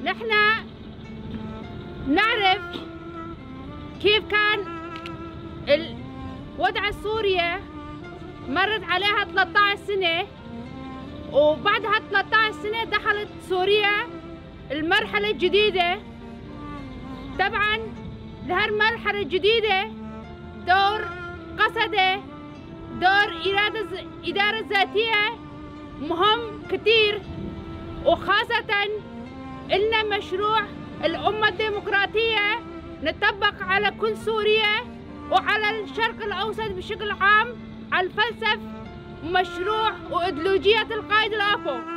نحن نعرف كيف كان الوضع السوري، مرت عليها 13 سنة، وبعدها 13 سنة دخلت سوريا المرحلة الجديدة. طبعا لهالمرحلة الجديدة دور قسدة، دور إدارة ذاتية مهم كتير، وخاصة إلنا مشروع الأمة الديمقراطية نطبق على كل سوريا وعلى الشرق الأوسط بشكل عام، على الفلسفة مشروع وإيديولوجية القائد الأبو.